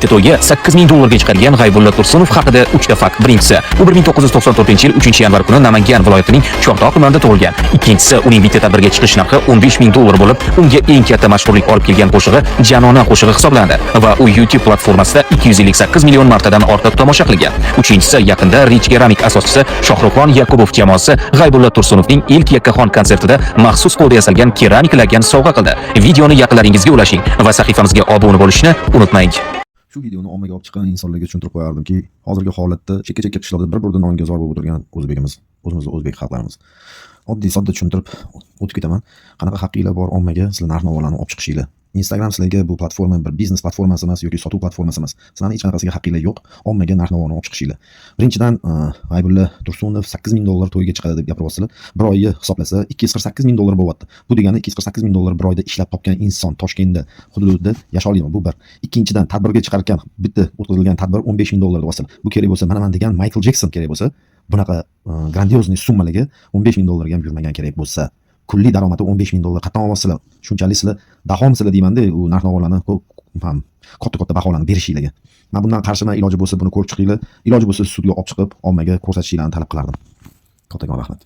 Bitta to'yga 8000 dollarga chiqadigan G'aybulla Tursunov haqida 3 ta fakt. Birinchisi, u 1994-yil 3-yanvar kuni Namangan viloyatining Chortoq tumanida tug'ilgan. Ikkinchisi, uning bitta tadbirga chiqish narxi 15 ming dollar bo'lib, unga eng katta mashhurlik olib kelgan qo'shig'i Janona qo'shig'i hisoblanadi va u YouTube platformasida 258 million martadan ortiq tomosha qilgan. Uchinchisi, yaqinda Rich Keramik asoschisi Shohruxxon Yakubov jamoasi G'aybulla Tursunovning ilk yakkaxon konsertida maxsus qo'lda yasalgan keramik lagan sovg'a qildi. Videoni yaqinlaringizga ulashing va sahifamizga obuna bo'lishni unutmang. Shu videoni ommaga olib chiqqan insonlarga tushuntirib qo'yardimki, hozirgi holatda chekka chekka qishloqda bir burda nonga zor bo'lib o'tirgan o'zbegimiz, o'zimizni o'zbek xalqlarimiz. Oddiy sodda tushuntirib o'tib ketaman. Qanaqa haqqinglar bor ommaga sizlar narx navolarni olib chiqishinglar? Instagram sizlarga bu platforma bir biznes platformasi emas yoki sotuv platformasi emas. Sizlarni hech qanaqasiga haqqinglar yo'q ommaga narx navoni olib chiqishinglar. Birinchidan, G'aybulla Tursunov 8000 dollar to'yga chiqadi deb gapiryapsizlar. Bir oyga hisoblasa 248 ming dollar bo'lyapti. Bu degani 248 ming dollar bir oyda ishlab topgan inson Toshkentda hududida yasha oladimi? Bu bir. Ikkinchidan, tadbirga chiqar ekan, bitta o'tkazilgan tadbir 15 ming dollar deyapsizlar. Bu kerak bo'lsa, mana man degan Michael Jackson kerak bo'lsa, bunaqa грандиозный summalarga 15 ming dollarga ham yurmagan kerak bo'lsa. Kunlik daromadi 15 ming dollar qayerdan olyapsizlar? Shunchalik sizlar dahomisizlar deymanda, u narx navolarni ko'p ham katta katta baholarni berishinglarga. Man bundan qarshiman, iloji bo'lsa buni ko'rib chiqinglar, iloji bo'lsa sudga olib chiqib ommaga ko'rsatishinglarni talab qilardim. Kattakon rahmat.